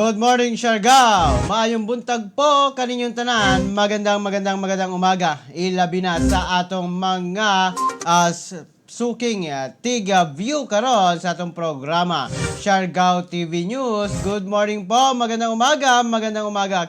Good morning, Siargao! Maayong buntag po kaninyong tanan. Magandang magandang magandang umaga. Ilabi na sa atong mga suking tiga view karon sa atong programa Siargao TV News. Good morning po, magandang umaga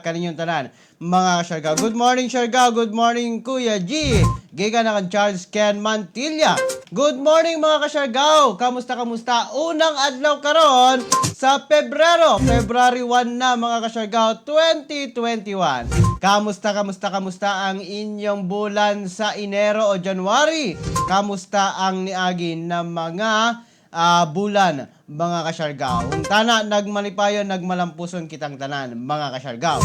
kaninyong tanan, mga Siargao. Good morning, Siargao. Good morning, Kuya G. Gikan na kang Charles Ken Mantilla. Good morning, mga kasyargao. Kamusta, kamusta? Unang adlaw karon sa Pebrero. February 1 na, mga kasyargao, 2021. Kamusta, kamusta, kamusta ang inyong bulan sa Enero o January? Kamusta ang niagi na mga bulan, mga kasyargao? Untana, nagmalipayon, nagmalampuson kitang tanan, mga kasyargao.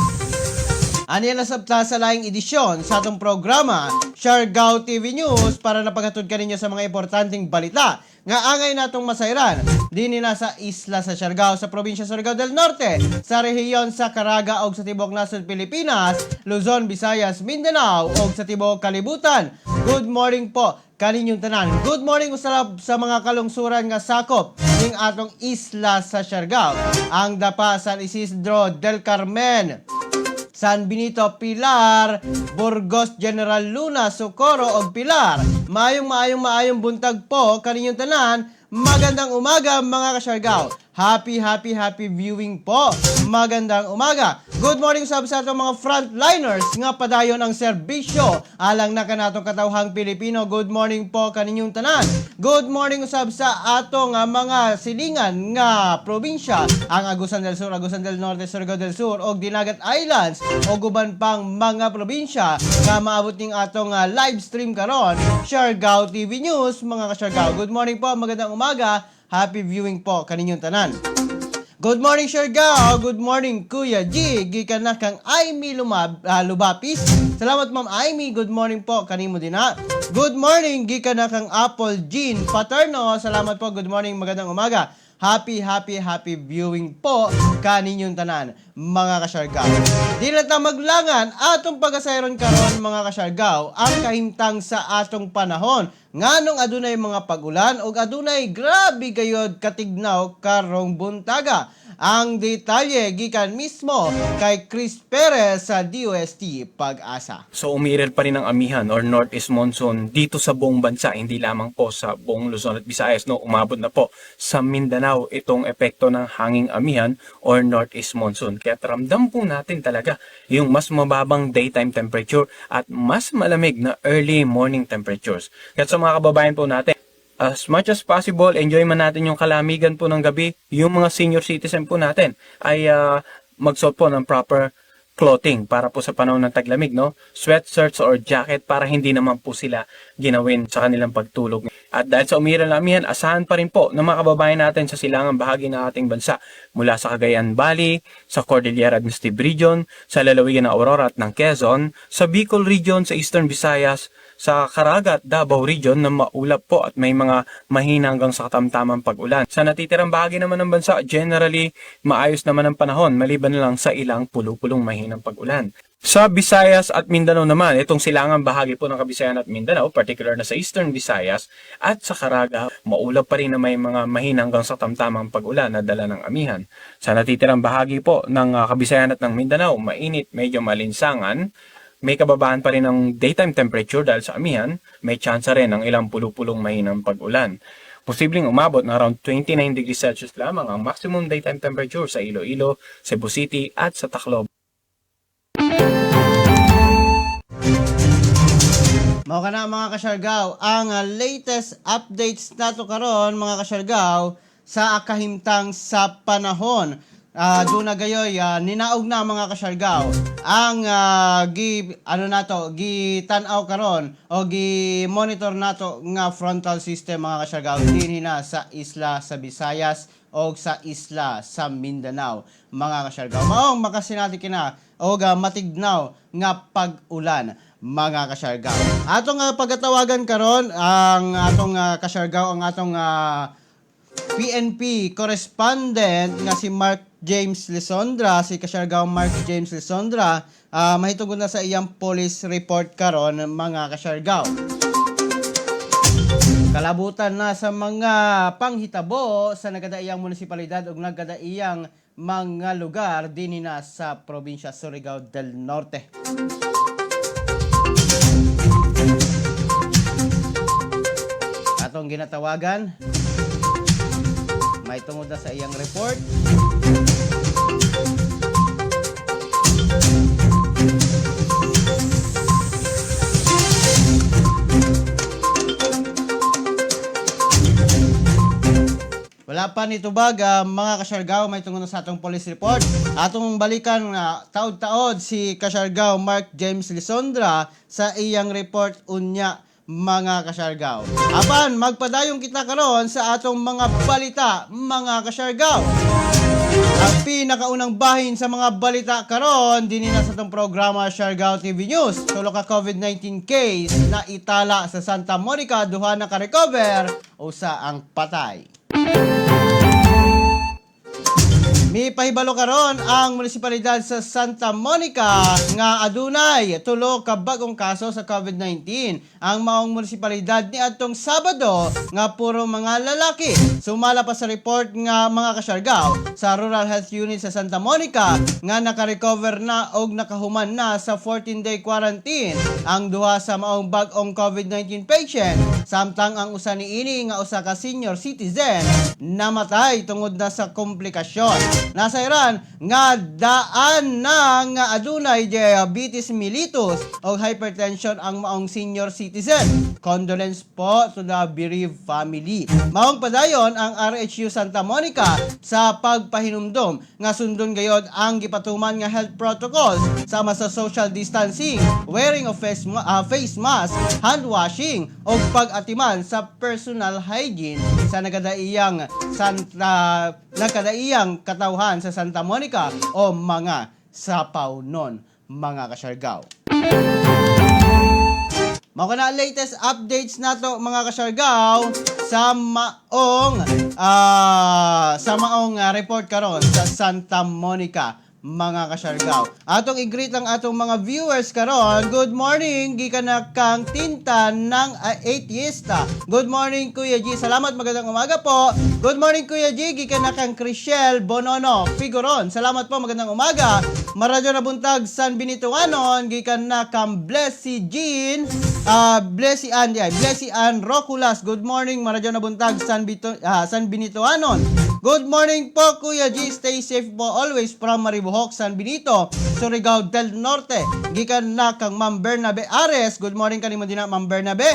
Ani na sabta sa laing edisyon sa atong programa Siargao TV News para napaghatod kaninyo sa mga importanteng balita nga angay natong masayran dinhi na sa isla sa Siargao, sa probinsya Surigao del Norte, sa rehiyon sa Caraga og sa tibuok nasod Pilipinas, Luzon, Visayas, Mindanao og sa tibuok kalibutan. Good morning po kaninyong tanan. Good morning usab sa mga kalungsuran nga sakop ning atong isla sa Siargao. Ang Dapa, San Isidro del Carmen, San Benito, Pilar, Burgos, General Luna, Socorro ug Pilar. Maayong maayong maayong buntag po kaninyong tanan. Magandang umaga, mga kasyargao. Happy, happy, happy viewing po. Magandang umaga. Good morning sab sa atong mga frontliners nga padayon ang serbisyo alang na kanatong katawhang Pilipino. Good morning po kaninyong tanan. Good morning usab sa atong mga silingan nga probinsya, ang Agusan del Sur, Agusan del Norte, Surigao del Sur ug Dinagat Islands ug uban pang mga probinsya nga maabot ning atong live stream karon, Siargao TV News, mga kasyargao. Good morning po, magandang umaga. Happy viewing po kaninyong tanan. Good morning, Siargao. Good morning, Kuya G. Gikan na kang Amy Lubapis. Salamat, Ma'am Amy. Good morning po kanimo din ha. Good morning, gikan na kang Apple Jean Paterno. Salamat po. Good morning. Magandang umaga. Happy, happy, happy viewing po kaninyong tanan, mga kasyargao. Di lang ta maglangan, atong pagasayron karon, mga kasyargao, ang kahimtang sa atong panahon. Nganong adunay mga pag-ulan ug adunay grabe gayod katignaw karong buntaga. Ang detalye gikan mismo kay Chris Perez sa DOST Pag-asa. So umiiral pa rin ang amihan or northeast monsoon dito sa buong bansa, hindi lamang po sa buong Luzon at Visayas, no? Umabot na po sa Mindanao itong epekto ng hanging amihan or northeast monsoon. Kaya ramdam po natin talaga yung mas mababang daytime temperature at mas malamig na early morning temperatures. Kaya sa mga kababayan po natin, as much as possible, enjoy man natin yung kalamigan po ng gabi. Yung mga senior citizen po natin ay magsuot po ng proper clothing para po sa panahon ng taglamig, no? Sweatshirts or jacket para hindi naman po sila ginawin sa kanilang pagtulog. At dahil sa umiral na amihan, asahan pa rin po ng mga kababayan natin sa silangang bahagi ng ating bansa mula sa Cagayan Valley, sa Cordillera Administrative Region, sa lalawigan ng Aurora at ng Quezon, sa Bicol Region, sa Eastern Visayas, sa Caraga at Davao Region na maulap po at may mga mahina hanggang sa katamtamang pag-ulan. Sa natitirang bahagi naman ng bansa, generally maayos naman ang panahon maliban na lang sa ilang pulupulong mahinang pag-ulan. Sa Visayas at Mindanao naman, itong silangang bahagi po ng Kabisayan at Mindanao, particular na sa Eastern Visayas at sa Caraga, maulap pa rin na may mga mahina hanggang sa tamtamang pag-ulan na dala ng amihan. Sa natitirang bahagi po ng Kabisayan at ng Mindanao, mainit, medyo malinsangan, may kababaan pa rin ng daytime temperature dahil sa amihan, may tsansa rin ng ilang pulupulong mahinang pag-ulan. Posibleng umabot na around 29 degrees Celsius lamang ang maximum daytime temperature sa Iloilo, Cebu City at sa Tacloban. Mao kana, mga kasyargao, ang latest updates nato karon, mga kasyargao, sa kahimtang sa panahon. Doon na gayoy ninaog na, mga kasyargao, ang gi ano nato gi tan-aw karon o gi monitor nato nga frontal system, mga kasyargao, dinhi na sa isla sa Visayas o sa isla sa Mindanao, mga kasyargao. Maong makasinati kina og matignaw nga pag-ulan, mga kasyargao. Atong pagatawagan karon ang atong kasyargao, ang atong PNP correspondent nga si Mark James Lisondra, si Kasyargao Mark James Lisondra, mahitungod na sa iyang police report karon, mga kasyargao. Kalabutan na sa mga panghitabo sa nagkadaiyang munisipalidad ug nagkadaiyang mga lugar dinhi na sa probinsya Surigao del Norte. Atong ginatawagan, may tungod na sa iyang report. Wala pa ni tubag, mga kasyargaw, may tungod na sa atong police report. Atong balikan nga taod-taod si Kasyargaw Mark James Lisondra sa iyang report unya, mga kasyargaw. Apan magpadayong kita karon sa atong mga balita, mga kasyargaw. Ang pinakaunang bahin sa mga balita karon dinhi na sa atong programa Siargao TV News. Tulo ka COVID-19 case na itala sa Santa Monica, duha na ka-recover, usa ang patay. Mi pahibalo karon ang munisipalidad sa Santa Monica nga adunay tulo ka bag-ong kaso sa COVID-19. Ang maong munisipalidad ni adtong Sabado nga puro mga lalaki. Sumala pa sa report nga, mga kasyargaw, sa Rural Health Unit sa Santa Monica nga naka-recover na og nakahuman na sa 14-day quarantine ang duha sa maong bag-ong COVID-19 patient, samtang ang usa niini nga usa ka senior citizen namatay tungod na sa komplikasyon. Nasayran nga daan na nga adunay diabetes mellitus o hypertension ang maong senior citizen. Condolence po to the bereaved family. Maong padayon ang RHU Santa Monica sa pagpahinumdom nga sundon gayod ang gipatuman nga health protocols sama sa social distancing, wearing of face mask, hand washing o pag-atiman sa personal hygiene sa nagkadaiyang katawhan sa Santa Monica o mga sapawnon, mga kasyargaw. Mao kana ang latest updates nato, mga kasyargaw, sa maong report karon sa Santa Monica, mga kasyargaw. Atong i-greet ang atong mga viewers karon. Good morning gikan na kang Tinta ng Atheista. Good morning, Kuya G. Salamat, magandang umaga po. Good morning, Kuya G. Gikan na kang Chriselle Bonono Figuron. Salamat po, magandang umaga. Maradyo na buntag San Benitoanon gikan na kang Blessy Jean. Blessy Ann, yeah, Blessy Ann Roculas. Good morning, maradyo na buntag San Benitoanon. Good morning po, Kuya G. Stay safe po always from Maribojoc, San Benito, Surigao del Norte. Gikan na kang Ma'am Bernabe Ares. Good morning kanimo din na, Ma'am Bernabe.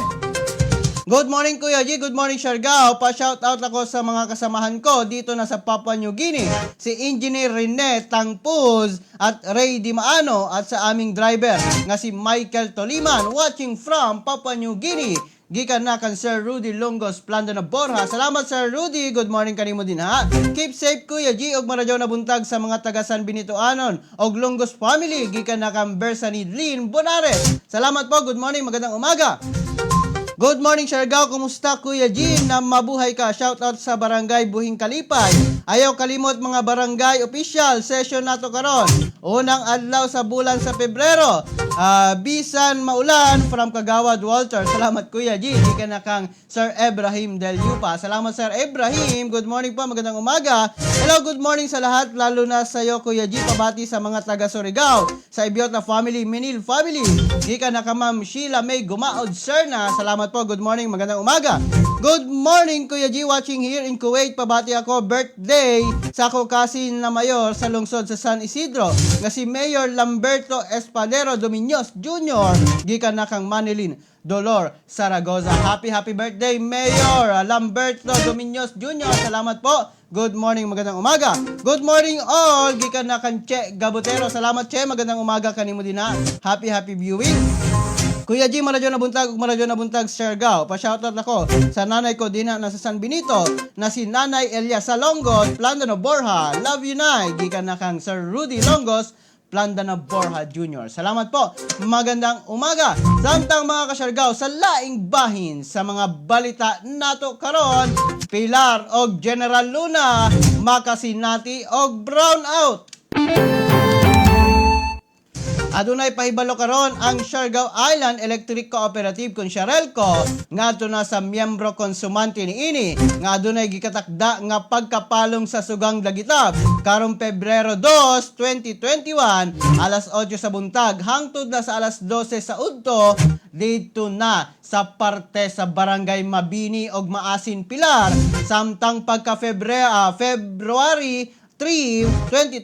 Good morning, Kuya G, good morning, Siargao. Pa-shout out ako sa mga kasamahan ko dito na sa Papua New Guinea. Si Engineer Rene Tangpuz at Ray Dimaano at sa aming driver nga si Michael Toliman, watching from Papua New Guinea. Gikan na kan Sir Rudy Longos Plando na Borja. Salamat, Sir Rudy. Good morning kanimo din ha. Keep safe, Kuya G, ug maradyaw na buntag sa mga taga San Benito Anon og Longos family. Gikan na kan Bersani Lynn Bonares. Salamat po. Good morning. Magandang umaga. Good morning, Siargao. Kumusta, Kuya G? Na mabuhay ka. Shout out sa Barangay Buhing Kalipay. Ayaw kalimot mga barangay official. Session nato karon. Unang adlaw sa bulan sa Pebrero. Bisan maulan, from Kagawad Walter. Salamat, Kuya G. Gikan na kang Sir Ebrahim Del Yupa. Salamat, Sir Ebrahim. Good morning po. Magandang umaga. Hello, good morning sa lahat. Lalo na sa iyo, Kuya G. Pabati sa mga taga Surigao. Sa Ibiota family, Minil family. Gikan na ka Ma'am Sheila May Gumaod Serna. Salamat po. Good morning. Magandang umaga. Good morning, Kuya G. Watching here in Kuwait. Pabati ako birthday sa ako cousin na mayor sa lungsod sa San Isidro nga si Mayor Lamberto Espadero Dominios Jr. Gikan na kang Manilin Dolor Zaragoza. Happy happy birthday, Mayor Lamberto Dominios Jr. Salamat po. Good morning, magandang umaga. Good morning all. Gikan na kang Che Gabutero. Salamat, Che, magandang umaga kanimo din ha. Happy happy viewing. Kuya G, maradyo na buntag ug maradyo na buntag Siargao. Pa-shoutout ako sa nanay ko dinha na sa San Benito na si Nanay Elia Salongo, Plando na Borja. Love you, Nay. Gikan na kang Sir Rudy Longos, Planda na Borja Jr. Salamat po. Magandang umaga. Samtang, mga kasyargaw, sa laing bahin sa mga balita nato karon, Pilar og General Luna makasinati og brown out. Adunay pahibalo karon ang Siargao Island Electric Cooperative kung Siarelco ngadto na sa miyembro konsumante niini nga adunay gikatakda nga pagkapalong sa sugang dagitab karong Pebrero 2, 2021, alas 8 sa buntag hangtod na sa alas 12 sa udto didto na sa parte sa Barangay Mabini og Maasin, Pilar, samtang pagka February 3,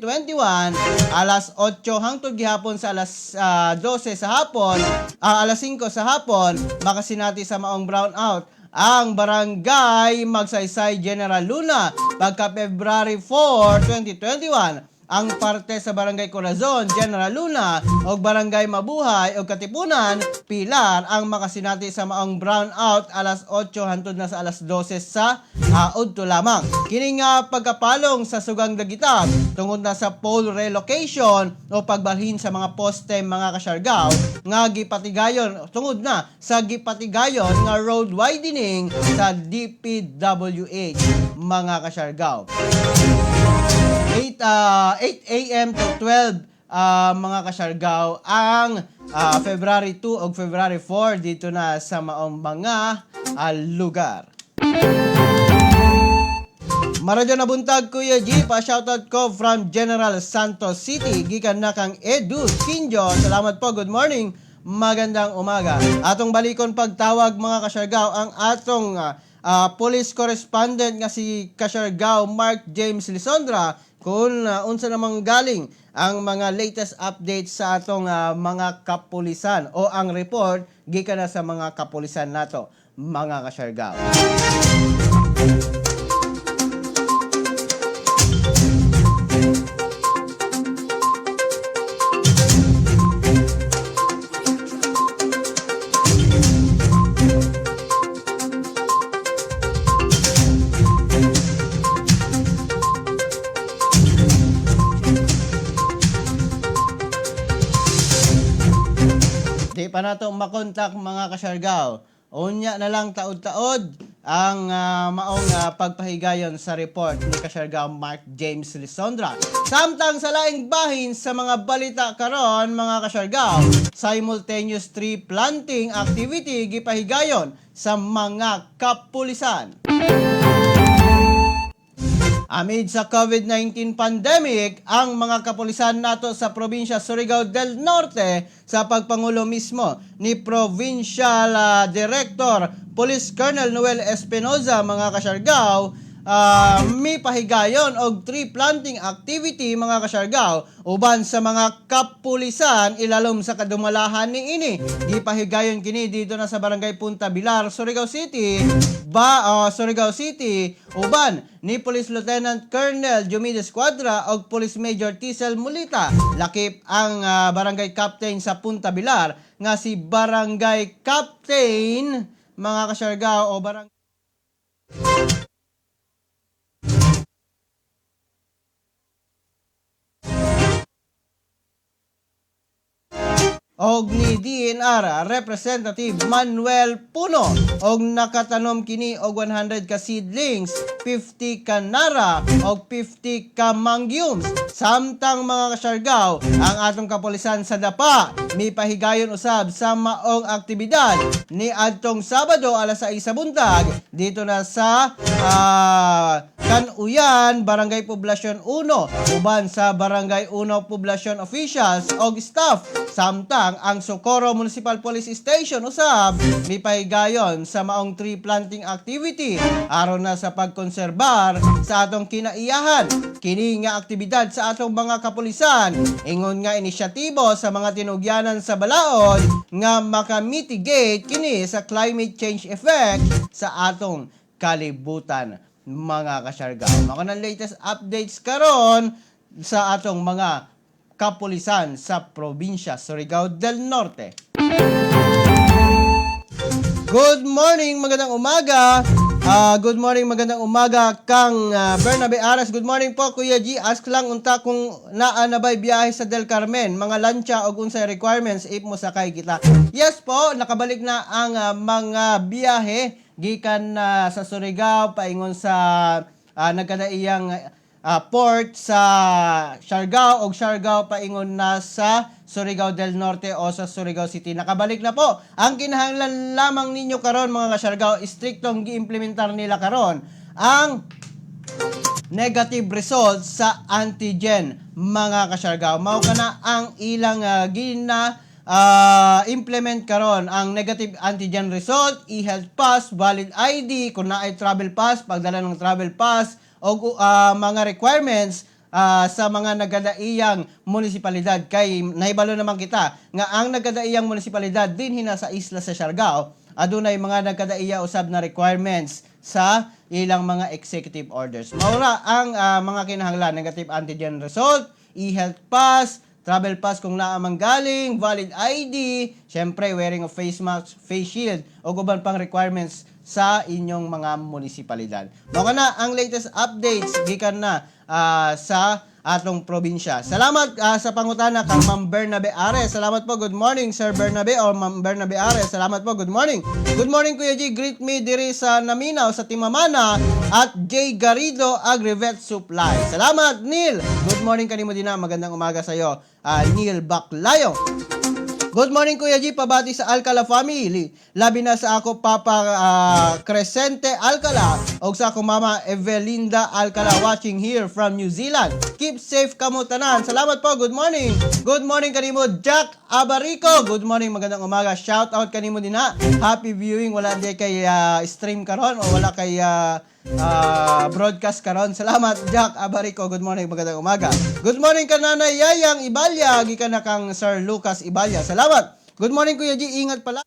2021, alas 8 hangtod gihapon sa alas 12 sa hapon, alas 5 sa hapon, makasinati sa maong brownout ang Barangay Magsaysay, General Luna. Pagka February 4, 2021, ang parte sa Barangay Corazon, General Luna, o Barangay Mabuhay o Katipunan, Pilar ang makasinati sa maong brownout alas 8 hantod na sa alas 12 sa udto lamang. Kini nga pagkapalong sa sugang dagitab tungod na sa pole relocation o pagbalhin sa mga poste, mga kasyargaw, nga gipatigayon tungod na sa gipatigayon nga road widening sa DPWH, mga kasyargaw. 8 a.m. to 12 mga kasyargaw ang February 2 o February 4 dito na sa maong mga lugar. Maradyo na buntag, Kuya G, pa-shoutout ko from General Santos City, gikan na kang Edu Kinjo. Salamat po, good morning. Magandang umaga. Atong balikon pagtawag, mga kasyargaw, ang atong police correspondent nga si Kasyargaw Mark James Lisondra kung unsa namang galing ang mga latest updates sa atong mga kapulisan o ang report gikan na sa mga kapulisan nato, mga kasyargaw. Di pa nato makontak, mga kasyargaw. Unya na lang taod-taod ang maong pagpahigayon sa report ni Kasyargaw Mark James Lisondra. Samtang sa laing bahin sa mga balita karon, mga kasyargaw, simultaneous tree planting activity gipahigayon sa mga kapulisan. Amid sa COVID-19 pandemic, ang mga kapulisan nato sa probinsya Surigao del Norte sa pagpangulo mismo ni Provincial Director Police Colonel Noel Espinoza, mga kasyargaw, mi pahigayon og tree planting activity, mga kasyargaw, uban sa mga kapulisan ilalom sa kadumalahan ni ini. Gipahigayon kini dito na sa Barangay Punta Bilar, Surigao City, ba Surigao City uban ni Police Lieutenant Colonel Diomedes Cuadra og Police Major Tisel Mulita. Lakip ang barangay captain sa Punta Bilar nga si Barangay Captain, mga kasyargaw, o barangay og ni DNR Representative Manuel Puno og nakatanom kini og 100 ka seedlings, 50 ka nara og 50 ka mangyums. Samtang, mga kasyargaw, ang atong kapulisan sa Dapa mipahigayon usab sa maong aktibidad ni adtong Sabado alas 6 sa buntag dito na sa Kanuyan, Barangay Poblacion 1, uban sa Barangay 1 Poblacion officials og staff. Samtang ang Socorro Municipal Police Station usab mipahigayon sa maong tree planting activity aron na sa pagkonserbar sa atong kinaiyahan. Kini nga aktibidad sa atong mga kapulisan ingon nga inisyatibo sa mga tinugyanan sa balaod nga makamitigate kini sa climate change effect sa atong kalibutan, mga kasyargaw. Mao nang latest updates karon sa atong mga kapulisan sa probinsya Surigao del Norte. Good morning, magandang umaga. Good morning, magandang umaga kang Bernabe Aras. Good morning po, Kuya G. Ask lang unta kung naa na ba'y biyahe sa Del Carmen, mga lantsa og unsay requirements if mo sakay kita. Yes po, nakabalik na ang mga biyahe gikan na sa Surigao paingon sa nagkadaiyang port sa Siargao og Siargao paingon na sa Surigao del Norte o sa Surigao City. Nakabalik na po. Ang kinahanglan lamang ninyo karon, mga ka-Siargao, istriktong giimplementar nila karon ang negative results sa antigen, mga kasyargao. Mao kana ang ilang gina implement karon, ang negative antigen result, e-health pass, valid ID, kung naay travel pass, pagdala ng travel pass o mga requirements sa mga nagadaiyang munisipalidad, kay nahibalo naman kita nga ang nagadaiyang munisipalidad dinhi na sa isla sa Siargao, adunay mga nagkadaiya usab na requirements sa ilang mga executive orders. Maura ang mga kinahanglan: negative antigen result, e-health pass, travel pass kung naa mang galing, valid ID, syempre wearing of face mask, face shield, o uban pang requirements sa inyong mga munisipalidad. Mao kana ang latest updates gikan na sa atong probinsya. Salamat sa pangutana kang Ma'am Bernabe Ares. Salamat po. Good morning, Sir Bernabe o Ma'am Bernabe Ares. Salamat po. Good morning. Good morning, Kuya G. Greet me diri sa Naminaw sa Timamana at J. Garrido Agrivet Supply. Salamat, Neil. Good morning kanimo din na. Magandang umaga sa iyo, Neil Baclayo. Good morning, Kuya G, pabati sa Alcala family. Labi na sa ako papa Crescente Alcala og sa ako mama Evelinda Alcala, watching here from New Zealand. Keep safe kamo tanan. Salamat po. Good morning. Good morning kanimo, Jack Abarico. Good morning, magandang umaga. Shout out kanimo din ha. Happy viewing. Wala di kay stream karon o wala kay broadcast karon. Salamat, Jack Abarico. Good morning, magandang umaga. Good morning kananay Yayang Ibalya, gikan na kang Sir Lucas Ibalya. Salamat. Good morning, Kuya G, ingat pala.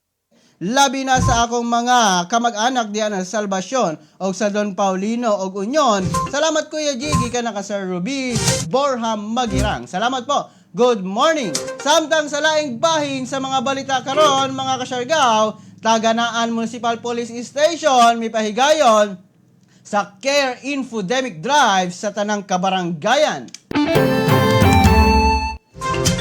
Labi na sa akong mga kamag-anak diyan sa Salvacion o sa Don Paulino og Union. Salamat, Kuya G, gikan na ka Sir Ruby Borham Magirang. Salamat po. Good morning. Samtang sa laing bahin sa mga balita karon, mga kasyargaw, Taganaan Municipal Police Station mipahigayon sa Care Infodemic Drive sa tanang kabaranggayan.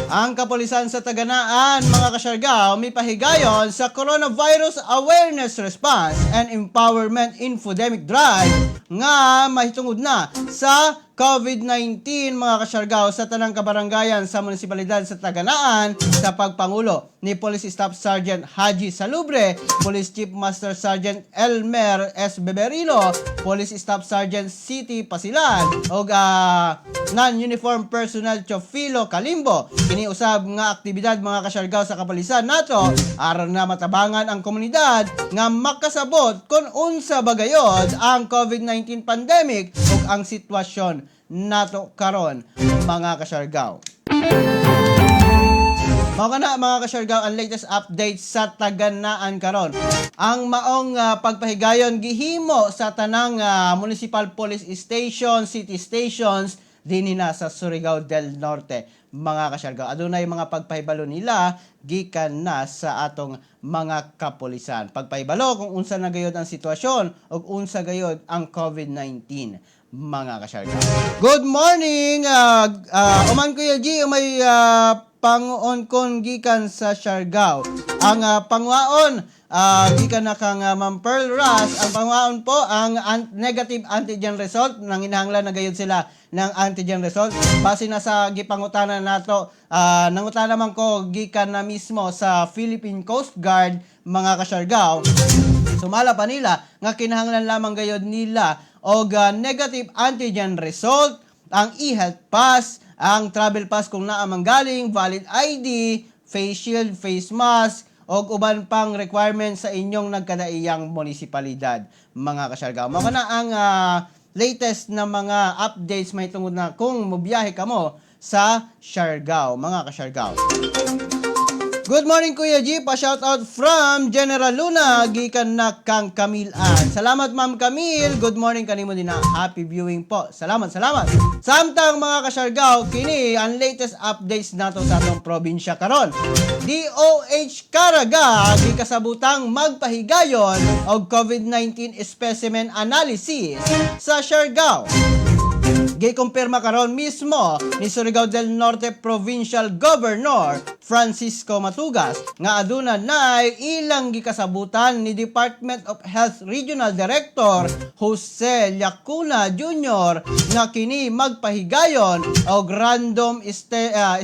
Ang kapulisan sa Taganaan, mga kasyargaw, may pahigayon sa Coronavirus Awareness Response and Empowerment Infodemic Drive nga mahitungod na sa COVID-19, mga kasyargaw, sa tanang kabaranggayan sa munisipalidad sa Taganaan sa pagpangulo ni Police Staff Sergeant Haji Salubre, Police Chief Master Sergeant Elmer S. Beberilo, Police Staff Sergeant City Pasilan ug non-uniform personnel Chofilo Kalimbo. Kini usab nga aktibidad, mga kasyargaw, sa kapulisan nato aron na matabangan ang komunidad nga makasabot kung unsa ba gayod ang COVID-19 pandemic ug ang sitwasyon nato karon, mga kasyargaw. Mao kana, mga kasyargaw, ang latest update sa Taganaan karon. Ang maong pagpahigayon gihimo sa tanang municipal police station, city stations dinhi na sa Surigao del Norte, mga kasyargaw. Adunay mga pagpahibalo nila gikan na sa atong mga kapulisan. Pagpahibalo kung unsa na gayod ang sitwasyon ug unsa gayod ang COVID-19, mga kasyargaw. Good morning! Uman Kuya G, may panguon kon gikan sa Siargao. Ang pangwaon gikan na kang Ma'am Pearl Ras, ang pangwaon po ang negative antigen result, nang inahanglan na gayud sila ng antigen result. Base na sa gipangutana nato, nangutana man ko gikan na mismo sa Philippine Coast Guard, mga kasyargaw. Sumala pa nila nga kinahanglan lamang gayod nila og negative antigen result, ang e-health pass, ang travel pass kung naa mang galing, valid ID, face shield, face mask, og uban pang requirements sa inyong nagkadaiyang munisipalidad, mga kasyargaw. Mao kana ang latest na mga updates may tungod na kung mobiyahe kamo sa Siargao, mga kasyargaw. Good morning, Kuya G, pa shout out from General Luna gikan na kang Camille Ann. Salamat, Ma'am Camille. Good morning kanimo din na. Happy viewing po. Salamat, salamat. Samtang, mga kasyargaw, kini ang latest updates nato sa atong probinsya karon. DOH Caraga gikasabutang magpahigayon og COVID-19 specimen analysis sa Siargao. Gikumpirma karon mismo ni Surigao del Norte Provincial Governor Francisco Matugas nga aduna nay ilang gikasabutan ni Department of Health Regional Director Jose Llacuna Jr. nga kini magpahigayon og random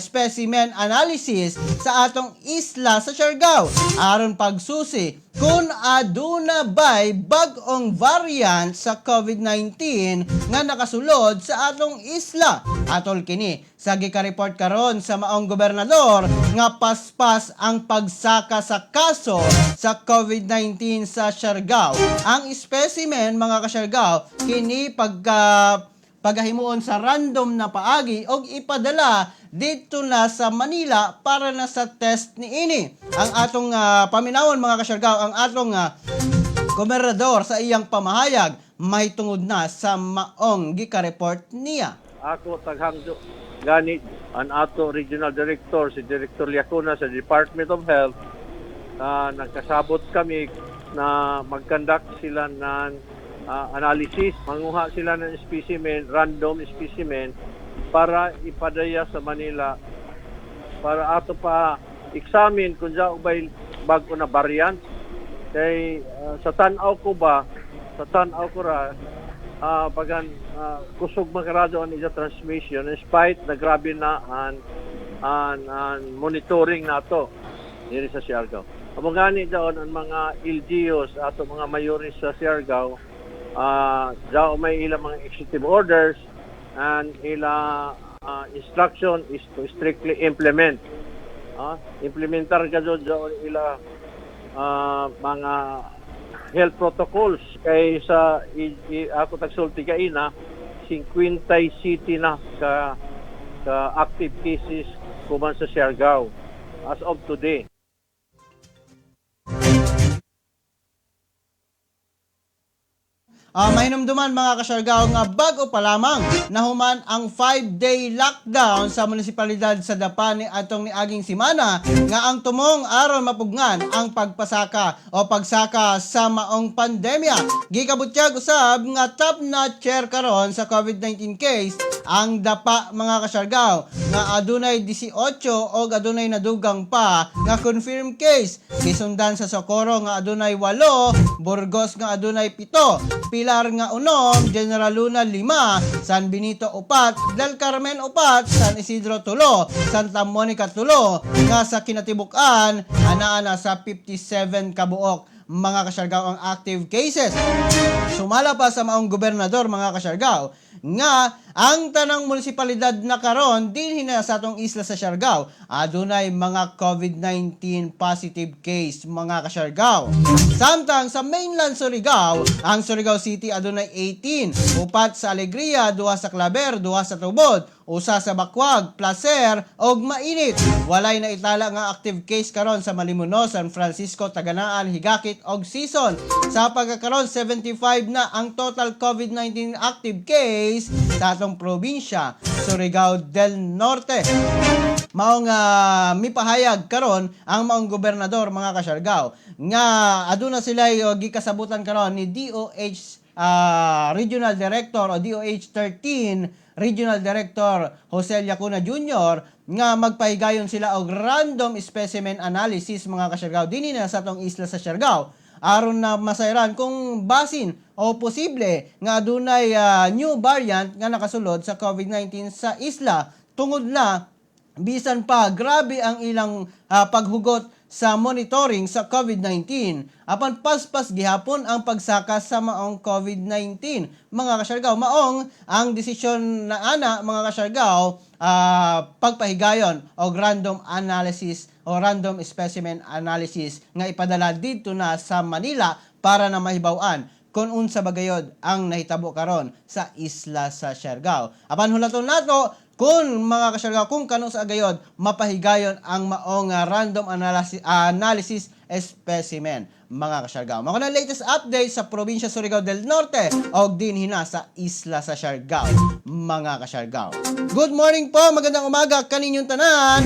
specimen analysis sa atong isla sa Siargao aron pagsusi kung aduna ba'y bag-ong variant sa COVID-19 nga nakasulod sa atong isla. Atol kini sa gika-report karon sa maong gobernador nga paspas ang pagsaka sa kaso sa COVID-19 sa Siargao. Ang specimen, mga kasyargao, kini pagahimuon sa random na paagi og ipadala dito na sa Manila para na sa test niini. Ang atong paminawon, mga kasyargao, ang atong gobernador sa iyang pamahayag mahitungod na sa maong gika-report niya. Ako taghangyo gani ang ato regional director, si Director Llacuna sa Department of Health, na nagkasabot kami na mag-conduct sila ng analysis, manguha sila ng specimen, random specimen, para ipadaya sa Manila para ato pa examine kung dao ba'y bago na variant, kay sa tan-aw ko ba, sa tan-aw ko ra, bagan kusog makarado ang iya transmission in spite na grabe na ang monitoring nato diri sa Siargao. Amo gani daon ang mga LGUs, ato mga mayores sa Siargao, dao may ilang mga executive orders and ila instruction is to strictly implement. Implementar ka doon ila mga health protocols kay sa ako tagsulti kaina, 50 city na ka active cases kuman sa Siargao as of today. Mahinumduman, mga kasyargao, nga bago pa lamang nahuman ang 5-day lockdown sa munisipalidad sa Dapa ni atong niaging simana nga ang tumong aron mapugngan ang pagpasaka o pagsaka sa maong pandemya. Gikabutyag usab nga top notcher karon sa COVID-19 case ang Dapa, mga kasyargao, nga adunay 18 og adunay nadugang pa nga confirmed case. Gisundan sa Socorro nga adunay 8, Burgos nga adunay 7, Pilar nga 6, General Luna 5, San Benito 4, Del Carmen 4, San Isidro 3, Santa Monica 3, nga sa kinatibuk-an anaa na sa 57 kabuok, mga kasyargao, ang active cases. Sumala pa sa maong gobernador, mga kasyargao, nga ang tanang munisipalidad na karon dinhi na sa atong isla sa Siargao adunay mga COVID-19 positive case, mga kasyargao. Samtang sa mainland Surigao, ang Surigao City adunay 18, 4 sa Alegria, 2 sa Claver, 2 sa Tubod, 1 sa Bacuag, Placer ug Mainit. Walay na itala nga active case karon sa Malimuno, San Francisco, Taganaan, Higakit ug Sison. Sa pagkakaron, 75 na ang total COVID-19 active case sa atong probinsya, Surigao del Norte. Maong mipahayag karon ang maong gobernador, mga kasyargao, nga aduna sila gikasabutan karon ni DOH Regional Director o DOH 13 Regional Director Jose Llacuna Jr. nga magpahigayon sila og random specimen analysis, mga kasyargao, dinhi na sa atong isla sa Siargao aron na masayran kung basin o posible nga adunay new variant nga nakasulod sa COVID-19 sa isla, tungod na bisan pa grabe ang ilang paghugot sa monitoring sa COVID-19, apan paspas gihapon ang pagsaka sa maong COVID-19, mga kasyargao. Maong ang desisyon na ana, mga kasyargao, pagpahigayon og random analysis o random specimen analysis nga ipadala dito na sa Manila para na mahibaw-an kung unsa ba gayod ang nahitabo karon sa isla sa Siargao. Apan hulaton nato kung, mga kasyargao, kung kanus-a gayod mapahigayon ang maong random analysis specimen, mga kasyargao. Mao na latest update sa probinsya Surigao del Norte og dinhi na sa isla sa Siargao, mga kasyargao. Good morning po, magandang umaga kaninyong tanan.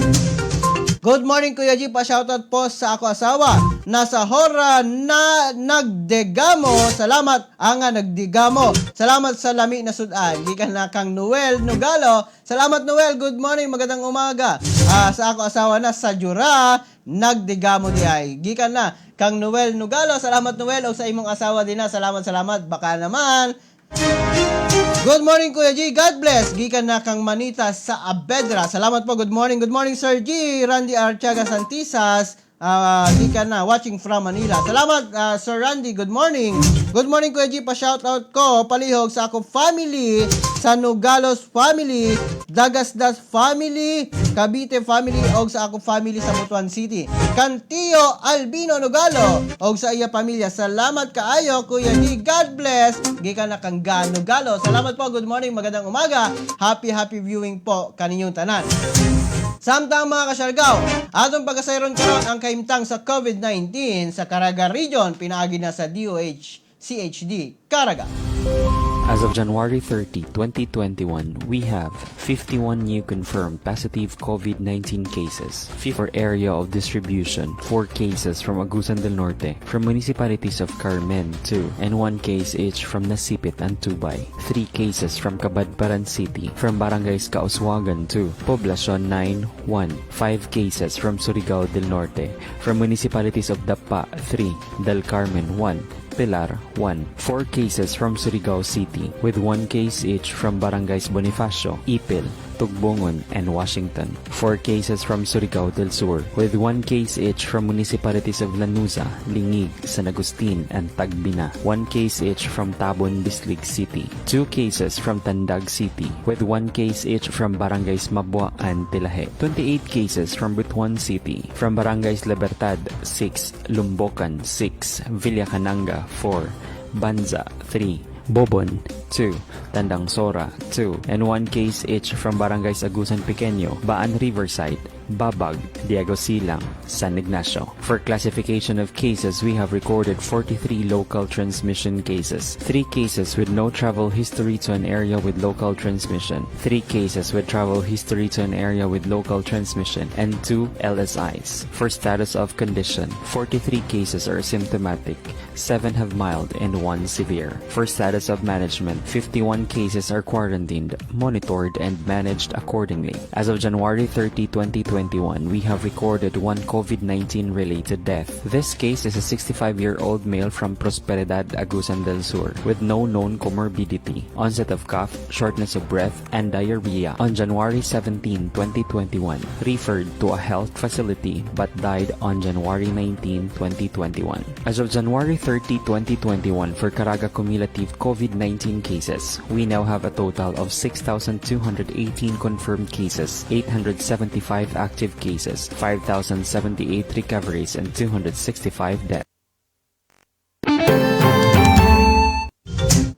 Good morning, Kuya G, pa-shoutout po sa ako asawa na Nasa hora na nagdegamo. Salamat anga nagdigamo. Salamat sa lami na sudan. Gikan na kang Noel Nogalo. Salamat, Noel. Good morning, magandang umaga. Sa ako asawa na sa Jura nagdigamo di ay. Gikan na kang Noel Nogalo. Salamat, Noel, og sa imong asawa din na. Salamat, salamat. Baka naman. Good morning, Kuya G. God bless. Gikan na kang Manita sa Abedra. Salamat po. Good morning. Good morning, Sir G. Randy Archaga Santisas. Gikan na watching from Manila. Salamat, Sir Randy. Good morning. Good morning, Kuya G. Pa-shoutout ko palihog sa akong family, sa Nugalos family, Dagasdas family, Cavite family, og sa akong family sa Butuan City. Kantio Albino Nogalo og sa iya pamilya. Salamat kaayo, Kuya G. God bless. Gikan na kang Nogalo. Salamat po. Good morning. Magandang umaga. Happy happy viewing po kaninyong tanan. Samtang, mga kasyargaw, atong pagkasayron karon ang kahimtang sa COVID-19 sa Caraga Region pinaagi na sa DOH CHD Caraga. As of January 30, 2021, we have 51 new confirmed positive COVID-19 cases. For area of distribution, 4 cases from Agusan del Norte, from municipalities of Carmen 2, and 1 case each from Nasipit and Tubay. 3 cases from Cabadbaran City, from Barangays Kauswagan 2, Poblacion 9, 1. 5 cases from Surigao del Norte, from municipalities of Dapa 3, Del Carmen 1, Pilar 1. 4 cases from Surigao City, with 1 case each from Barangays Bonifacio, Ipil, Tugbongon, and Washington. 4 cases from Surigao del Sur, with 1 case each from municipalities of Lanuza, Lingig, San Agustin, and Tagbina. 1 case each from Tabon, Bislig City. 2 cases from Tandag City, with 1 case each from Barangays Mabua and Tilahe. 28 cases from Butuan City, from Barangays Libertad 6, Lumbocan 6, Villa Cananga 4, Banza 3, Bobon 2, Tandang Sora 2, and 1 case each from Barangays Agusan Pequeño, Baan Riverside, Babag, Diego Silang, San Ignacio. For classification of cases, we have recorded 43 local transmission cases, 3 cases with no travel history to an area with local transmission, 3 cases with travel history to an area with local transmission, and 2 LSIs. For status of condition, 43 cases are asymptomatic, 7 have mild, and 1 severe. For status of management, 51 cases are quarantined, monitored, and managed accordingly. As of January 30, 2021, we have recorded one COVID-19 related death. This case is a 65-year-old male from Prosperidad, Agusan del Sur, with no known comorbidity, onset of cough, shortness of breath, and diarrhea on January 17, 2021, referred to a health facility but died on January 19, 2021. As of January 30, 2021, for Caraga cumulative COVID-19 cases, we now have a total of 6,218 confirmed cases, 875 active cases, 5,078 recoveries, and 265 deaths.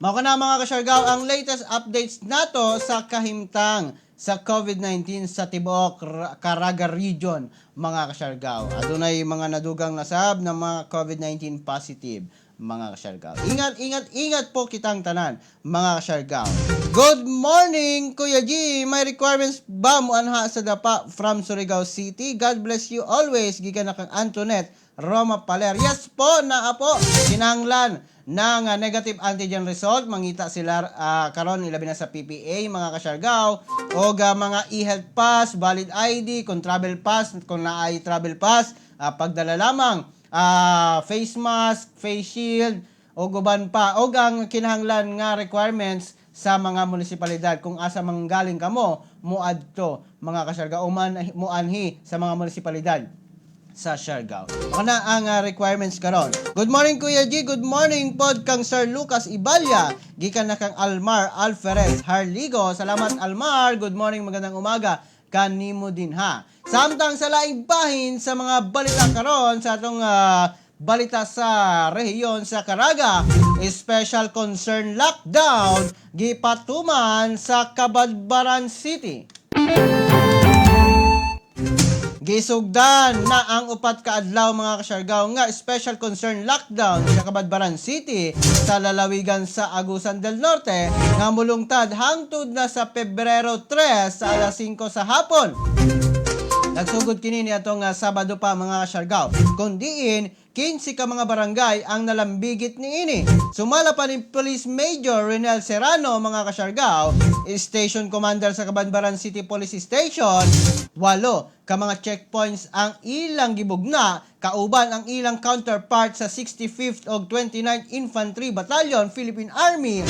Mao kana, mga kasyargaw, ang latest updates nato sa kahimtang sa COVID-19 sa tibuok Caraga Region, mga kasyargaw. Adunay mga nadugang nasab ng mga COVID-19 positive, mga kasyargaw. Ingat, ingat, ingat po kitang tanan, mga kasyargaw. Good morning, Kuya G. May requirements ba muanha sa Dapa from Surigao City? God bless you always. Gikan na kang Antoinette Roma Paler. Yes po, naa po. Kinahanglan ng negative antigen result. Mangita sila karon, ilabi na sa PPA, mga kasyargaw, o mga e-health pass, valid ID, kung travel pass, kung naay travel pass, pagdala lamang face mask, face shield, o guban pa, o ang kinahanglan nga requirements sa mga munisipalidad kung asa manggaling kamo moadto, mga kasyargaw, o man moanhi sa mga munisipalidad sa Siargao. Mao na ang requirements karon. Good morning, Kuya G. Good morning pod kang Sir Lucas Ibalya. Gikan na kang Almar Alferez Harligo. Salamat, Almar. Good morning, magandang umaga kanimo din ha. Samtang sa laing bahin sa mga balita karon sa atong balita sa rehiyon sa Caraga, special concern lockdown gipatuman sa Cabadbaran City. Gisugdan na ang 4 ka adlaw, mga kasyargaw, nga special concern lockdown sa Cabadbaran City sa lalawigan sa Agusan del Norte nga mulungtad hangtod na sa Pebrero 3 sa alas 5 sa hapon. Nagsugod kini ni atong Sabado pa, mga kasyargaw. Kung diin 15 ka mga barangay ang nalambigit niini. Sumala pa ni Police Major Renel Serrano, mga kasyargaw, Station Commander sa Cabadbaran City Police Station, 8 ka mga checkpoints ang ilang gibugna kauban ang ilang counterpart sa 65th og 29th Infantry Battalion, Philippine Army,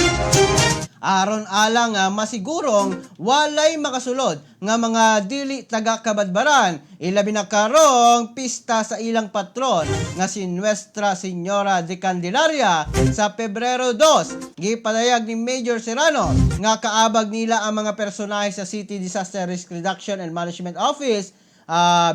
aron alang masigurong walay makasulod nga mga dili taga Cabadbaran, ilabi na karong pista sa ilang patron nga si Nuestra Señora de Candelaria sa Pebrero 2. Gipadayag ni Major Serrano nga kaabag nila ang mga personahe sa City Disaster Risk Reduction and Management Office,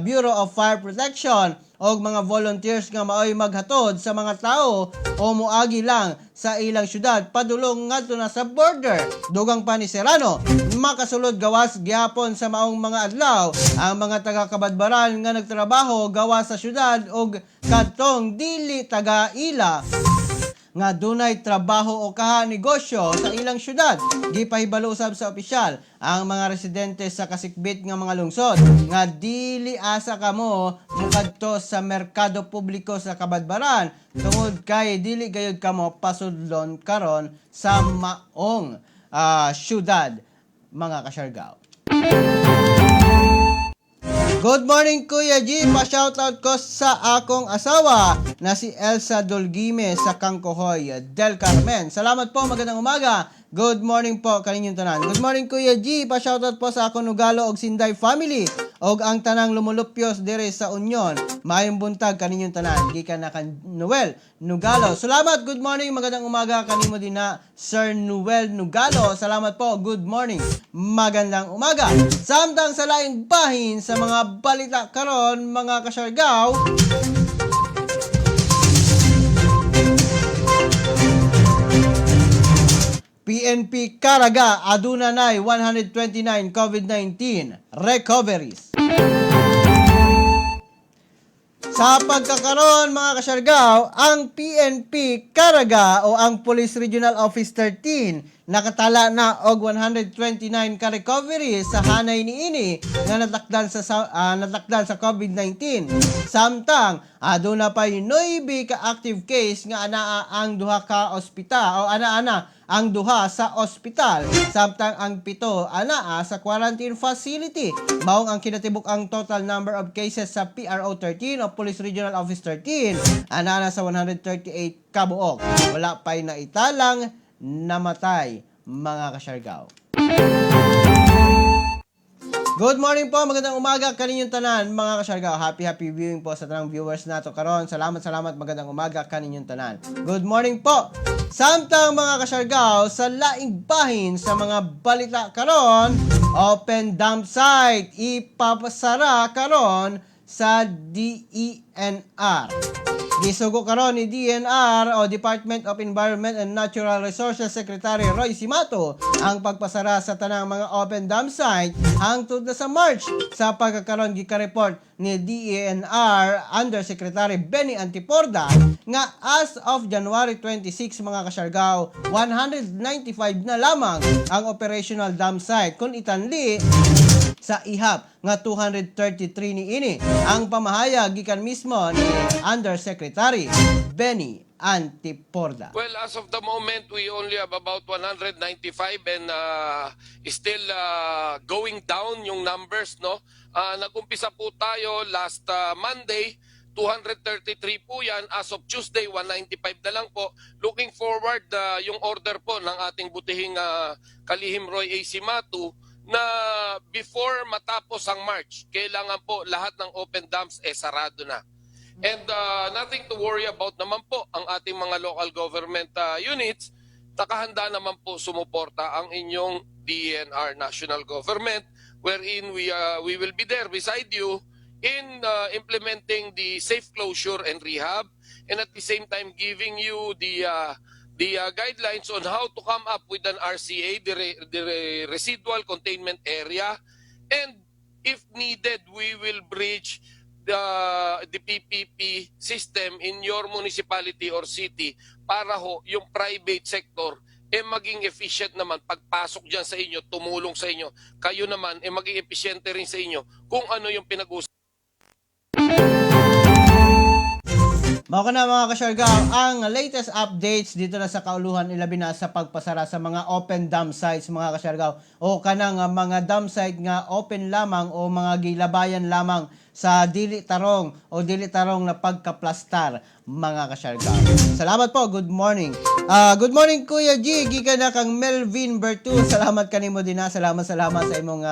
Bureau of Fire Protection og mga volunteers nga maoy maghatod sa mga tao o moagi lang sa ilang syudad padulong ngadto na sa border. Dugang pa ni Serrano, makasulod gawas gyapon sa maong mga adlaw ang mga taga Cabadbaran nga nagtrabaho gawas sa syudad og kadtong dili taga ila nga dunay trabaho o kaha negosyo sa ilang syudad. Gipahibalo usab sa opisyal ang mga residente sa kasikbit nga mga lungsod nga dili asa kamo mokadto sa merkado publiko sa Cabadbaran tungod kay dili gayud kamo pasudlon karon sa maong syudad, mga kasyargaw. Good morning, Kuya G. Pa-shoutout ko sa akong asawa na si Elsa Dolgime sa Kangkohoy del Carmen. Salamat po, magandang umaga. Good morning po kaninyong tanan. Good morning, Kuya G. Pa-shoutout po sa akong Nugalo og Sinday family og ang tanang lumulupyos dire sa Union. Maayong buntag kaninyong tanan. Gikan na kan Noel Nugalo. Salamat. Good morning. Magandang umaga kanimo din na Sir Noel Nugalo. Salamat po. Good morning. Magandang umaga. Samtang sa laing bahin sa mga balita karon, mga kasyargaw, PNP Caraga aduna nay 129 COVID-19 recoveries. Sa pagkakaroon, mga kasyargaw, ang PNP Caraga o ang Police Regional Office 13 nakatala na og 129 ka recovery sa hanay niini nga natakdan sa COVID-19. Samtang aduna pay 9 ka active case nga anaa ang duha ka ospital o ana-ana ang duha sa ospital, samtang ang 7 anaa sa quarantine facility. Maong ang kinatibuk ang total number of cases sa PRO 13 o Police Regional Office 13 anaa sa 138 kabuok. Wala pa'y naitalang namatay, mga kasyargaw. Good morning po, magandang umaga kaninyong tanan, mga kasyargaw. Happy happy viewing po sa tanang viewers nato karon. Salamat, salamat, magandang umaga kaninyong tanan. Good morning po. Samtang, mga kasyargaw, sa laing bahin sa mga balita karon, open dump site ipapasara karon sa DENR. Gisugo karon ni DENR o Department of Environment and Natural Resources Secretary Roy Cimatu ang pagpasara sa tanang mga open dump site hangtod na sa March. Sa pagkakaron, gika-report ni DENR Undersecretary Benny Antiporda nga as of January 26, mga kasyargaw, 195 na lamang ang operational dump site kung itanli sa ihap nga 233 niini. Ang pamahayag gikan mismo ni Undersecretary Benny Antiporda. Well, as of the moment, we only have about 195 and still going down yung numbers, no? Nag-umpisa po tayo last Monday, 233 po yan. As of Tuesday, 195 na lang po. Looking forward, yung order po ng ating butihing Kalihim Roy A. Cimatu na before matapos ang March, kailangan po lahat ng open dumps eh sarado na. And nothing to worry about naman po ang ating mga local government units. Nakahanda naman po sumuporta ang inyong DENR national government wherein we will be there beside you in implementing the safe closure and rehab and at the same time giving you the guidelines on how to come up with an RCA, the residual containment area, and if needed, we will bridge the PPP system in your municipality or city para ho yung private sector eh maging efficient naman pagpasok diyan sa inyo, tumulong sa inyo. Kayo naman eh maging episyente rin sa inyo kung ano yung pinag-usapan. Mao kana, mga kasyargaw, ang latest updates dito na sa kauluhan, ilabi na sa pagpasara sa mga open dump sites, mga kasyargaw, o kanang mga dump site nga open lamang o mga gilabayan lamang sa dili tarong o dili tarong na pagkaplastar, mga kasyargaw. Salamat po, good morning. Good morning, Kuya G, gikan na kang Melvin Bertu. Salamat kanimo din ha. Salamat, salamat sa imong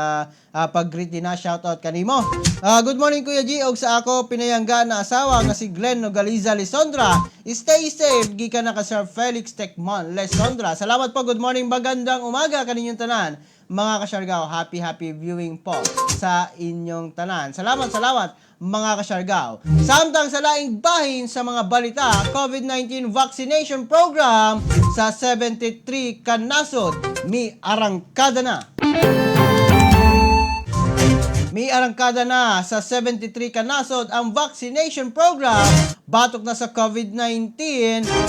pag-greet din ha. Shoutout kanimo. Good morning, Kuya G, og sa ako pinayangga na asawa nga si Glenn Nogaliza Lisondra. Stay safe, gikan na ka Sir Felix Tekmon Lisondra. Salamat po. Good morning, magandang umaga kaninyong tanan, mga kasyargaw. Happy happy viewing po sa inyong tanan. Salamat, salamat, mga kasyargaw. Samtang sa laing bahin sa mga balita, COVID-19 vaccination program sa 73 kanasod mi arangkada na. May arangkada na sa 73 kanasod ang vaccination program batok na sa COVID-19.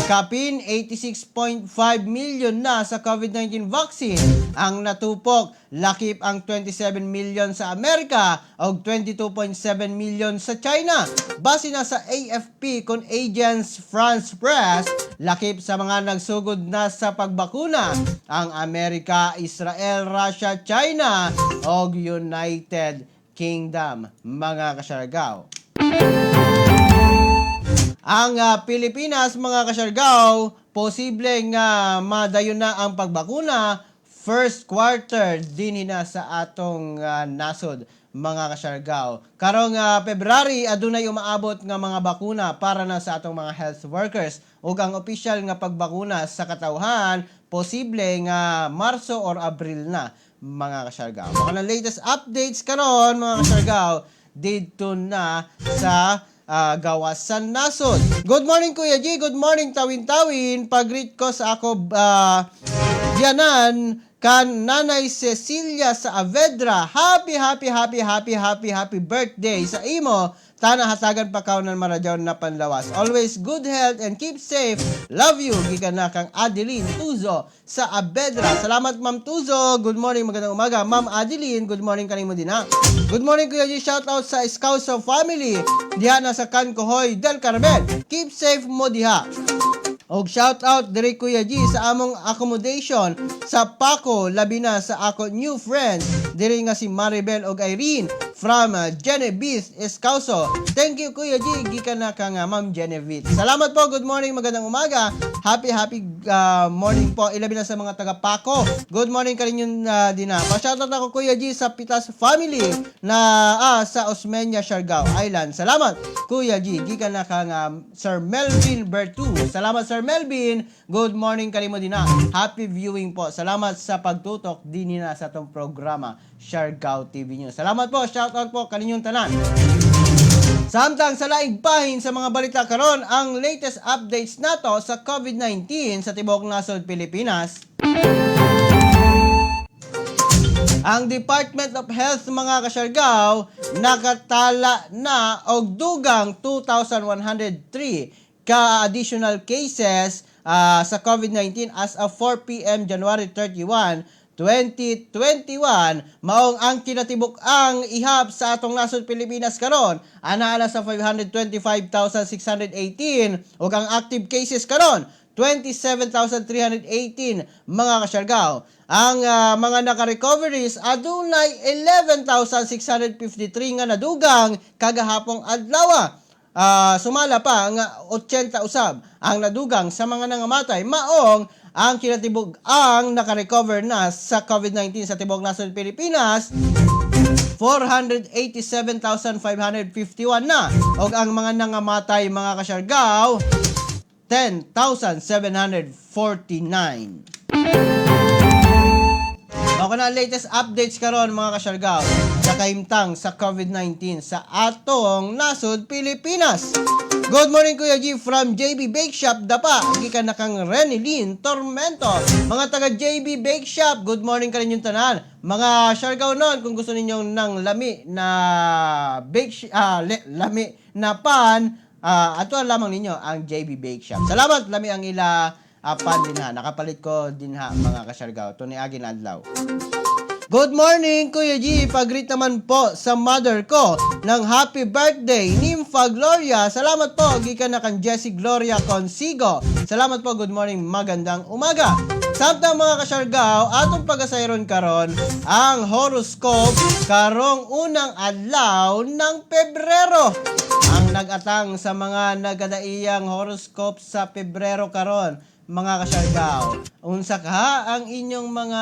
Kapin 86.5 million na sa COVID-19 vaccine ang natupok, lakip ang 27 million sa Amerika o 22.7 million sa China. Base na sa AFP kon Agence France Press, lakip sa mga nagsugod na sa pagbakuna ang Amerika, Israel, Russia, China o United Kingdom, mga kasyargaw. Ang Pilipinas, mga kasyargaw, posible nga madayon na ang pagbakuna first quarter din na sa atong nasod, mga kasyargaw. Karong February, adunay umaabot nga mga bakuna para na sa atong mga health workers ug ang opisyal nga pagbakuna sa katawhan, posible nga Marso or Abril na, mga kasyargaw. Mga na latest updates karon, mga kasyargaw, dito na sa gawasan nasod. Good morning, Kuya G, good morning, Tawin-Tawin. Pag-greet ko sa ako biyanan kan Nanay Cecilia sa Avedra. Happy, happy, happy, happy, happy, happy birthday sa imo. Tana hatagan pa kaw ng maradyaw na panlawas. Always good health and keep safe. Love you. Gikan na kang Adeline Tuzo sa Avedra. Salamat, Ma'am Tuzo. Good morning, magandang umaga. Ma'am Adeline, good morning kanimo din ha. Good morning, Kuya G. Shout out sa Escauso family diha na sa Kankohoy del Carmen. Keep safe mo diha. Og shout out diri, Kuya G, sa among accommodation sa Paco, labi na sa ako new friend diri nga si Maribel og Irene from Genevieve Escauso. Thank you, Kuya G, gikan na kang Ma'am Genevieve. Salamat po. Good morning, magandang umaga. Happy happy morning po. Ilabi na sa mga taga Paco. Good morning kaninyo dina. Pa-shoutout ako, Kuya G, sa Pitas family na sa Osmeña, Siargao Island. Salamat, Kuya G. Gikan na kang Sir Melvin Bertu. Salamat, Sir Melvin. Good morning kanimo din na. Happy viewing po. Salamat sa pagtutok din na sa atong programa Siargao TV News. Salamat po. Shout out po kaninyong tanan. Samtang sa laing bahin sa mga balita karon, ang latest updates nato sa COVID-19 sa tibuok nasod Pilipinas. Ang Department of Health, mga kasyargaw, nakatala na og dugang 2,103 ka additional cases sa COVID-19 as of 4 p.m. January 31, 2021. Maong ang kinatibuk-ang ihap sa atong nasod Pilipinas karon ana sa 525,618 ug ang active cases karon 27,318, mga kasyargaw. Ang mga naka-recoveries, adunay 11,653 nga nadugang kagahapong adlaw. Sumala pa nga 80 usab ang nadugang sa mga nangamatay. Maong ang kinatibuk ang naka-recover na sa COVID-19 sa tibuok nasod Pilipinas, 487,551 na. Og ang mga nangamatay, mga kasyargaw, 10,749. Mao na ang latest updates karon, mga kasyargaw, sa kahimtang sa COVID-19 sa atong nasod Pilipinas. Good morning, Kuya G, from JB Bake Shop Dapa. Gikan na kang Renilyn Tormento. Mga taga JB Bake Shop, good morning kaninyong tanan. Mga Siargao nun, kung gusto ninyong ng lami na lami na pan, ato lamang ninyo ang JB Bake Shop. Salamat, lami ang ila pan din ha. Nakapalit ko din ha, mga kasyargaw. Ito ni Agin Adlaw. Good morning, Kuya G. Pag-greet naman po sa mother ko ng happy birthday, Nympha Gloria. Salamat po, gikan na kan Jessie Gloria Consigo. Salamat po, good morning, magandang umaga. Samtang, mga kasyargaw, atong pagasayron karon ang horoscope karong unang adlaw ng Pebrero. Ang nag-atang sa mga nagadaiyang horoscope sa Pebrero karon, mga kasyargaw. Unsa ka ang inyong mga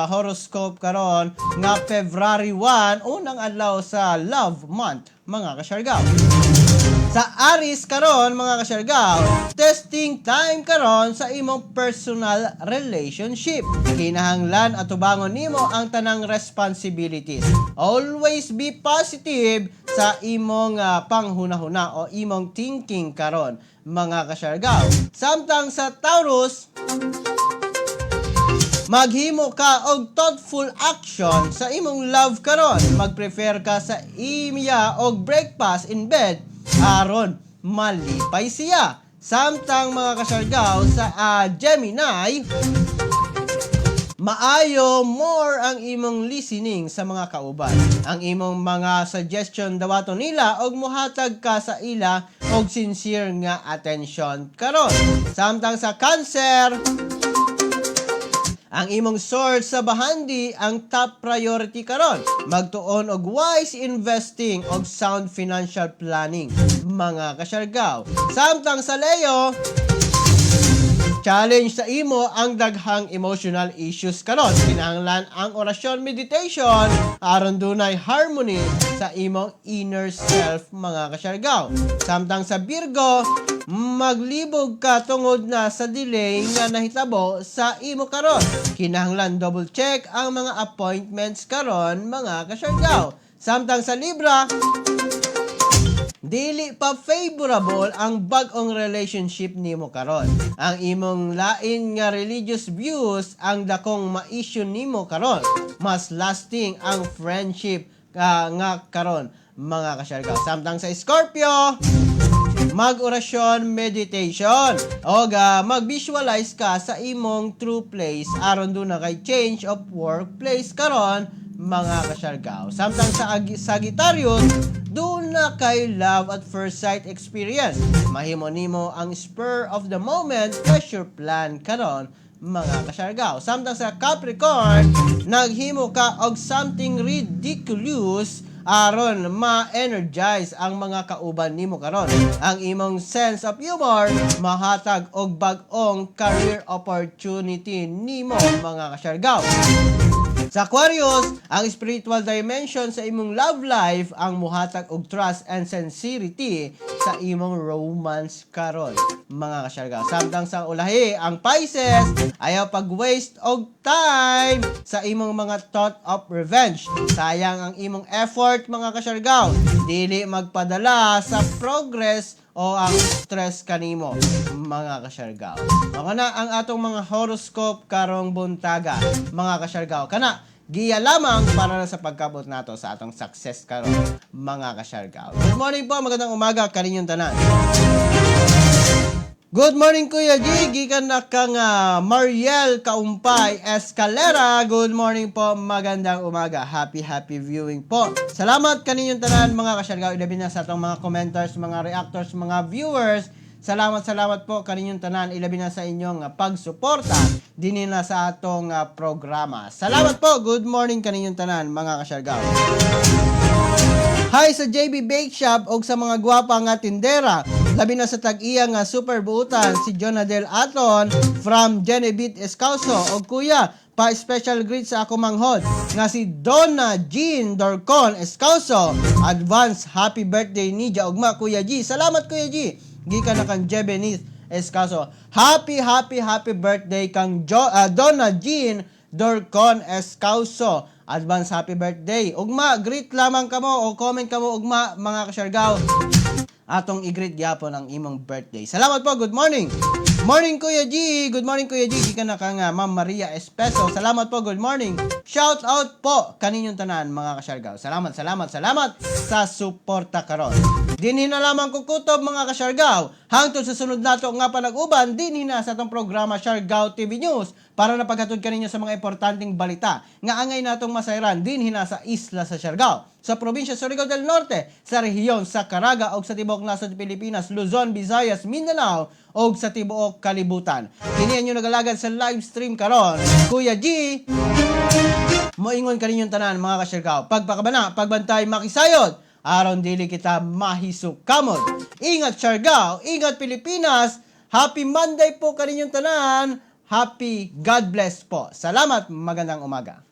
horoscope karon nga February 1, unang adlaw sa Love Month, mga kasyargaw? Sa Aries karon, mga kasyargaw, testing time karon sa imong personal relationship. Kinahanglan atubangon nimo ang tanang responsibilities. Always be positive sa imong panghunahuna o imong thinking karon, mga kasyargaw. Samtang sa Taurus, maghimo ka og thoughtful action sa imong love karon. Mag-prefer ka sa iya og breakfast in bed aron malipay siya. Samtang, mga kasyargaw, sa Gemini, maayo more ang imong listening sa mga kauban. Ang imong mga suggestion dawaton nila og muhatag ka sa ila og sincere nga attention karon. Samtang sa Cancer, ang imong source sa bahandi ang top priority karon. Magtuon og wise investing og sound financial planning, mga kasyargaw. Samtang sa Leo, challenge sa imo ang daghang emotional issues karon. Kinahanglan ang orasyon, meditation aron dunay harmony sa imong inner self, mga kasyargaw. Samtang sa Virgo, maglibog ka tungod na sa delay nga nahitabo sa imo karon. Kinahanglan double check ang mga appointments karon, mga kasyargaw. Samtang sa Libra, dili pa favorable ang bag-ong relationship nimo karon. Ang imong lain nga religious views ang dakong ma-issue nimo karon. Mas lasting ang friendship nga karon, mga kasyargaw. Samtang sa Scorpio, mag-orasyon, meditation o mag-visualize ka sa imong true place aron duna kay change of workplace karon, mga kasyargaw. Samtang sa Sagittarius, duna kay love at first sight experience. Mahimo nimo ang spur of the moment pleasure plan karon, mga kasyargaw. Samtang sa Capricorn, naghimo ka og something ridiculous aron ma-energize ang mga kauban nimo karon. Ang imong sense of humor mahatag og bag-ong career opportunity nimo, mga kasyargaw. Sa Aquarius, ang spiritual dimension sa imong love life ang muhatag og trust and sincerity sa imong romance karon, mga kasyargaw. Samtang sa ulahi, ang Pisces, ayaw pag-waste og time sa imong mga thought of revenge. Sayang ang imong effort, mga kasyargaw. Dili magpadala sa progress o ang stress kanimo, mga kasyargaw. Mao na ang atong mga horoscope karong buntaga, mga kasyargaw. Kana giya lamang para na sa pagkabot nato sa atong success karon, mga kasyargaw. Good morning po, magandang umaga kaninyong tanan. Good morning, Kuya G. Gikan na kang Mariel Kaumpay Escalera. Good morning po. Magandang umaga. Happy, happy viewing po. Salamat kaninyong tanan, mga kasyargaw. Ilabi na sa atong mga commenters, mga reactors, mga viewers. Salamat, salamat po kaninyong tanan. Ilabi na sa inyong pagsuporta dinhi na sa atong programa. Salamat po. Good morning kaninyong tanan, mga kasyargaw. Hi sa JB Bake Shop og sa mga gwapa nga tindera. Labi na sa tag-iya nga super buutan si Jonadel Aton from Genevit Escalzo. Og kuya, pa special greet sa ako manghod nga si Donna Jean Dorcon Escalzo. Advance happy birthday ni ugma, Kuya G. Salamat, Kuya G. Gikan na kang Jebenith Escaso. Happy, happy, happy birthday kang Donna Jean Dorcon Escauso. Advance happy birthday. Ugma, greet lamang kamo o comment kamo ugma, mga kasyargaw. Atong i-greet gyapon ang imong birthday. Salamat po. Good morning. Morning, Kuya G. Good morning, Kuya G. Gikan na ka nga Ma'am Maria Espeso. Salamat po. Good morning. Shout out po kaninyong tanan, mga kasyargaw. Salamat, salamat, salamat sa suporta karon. Dinhi na lamang ko kutob, mga kasyargaw. Hangtod sa sunod nato nga panag-uban dinhi na sa atong programa Siargao TV News para na paghatod kaninyo sa mga importanteng balita nga angay natong masayran dinhi na sa isla sa Siargao, sa probinsya Surigao del Norte, sa rehiyon sa Caraga ug sa tibuok nasod Pilipinas, Luzon, Visayas, Mindanao ug sa tibuok kalibutan. Kini ang inyong nagalagad sa live stream karon, Kuya G, moingon kaninyong tanan, mga kasyargao. Pagpakabana, pagbantay, makisayod, aron dili kita mahisukamot. Ingat Siargao, ingat Pilipinas. Happy Monday po kaninyong tanan. Happy God bless po. Salamat, magandang umaga.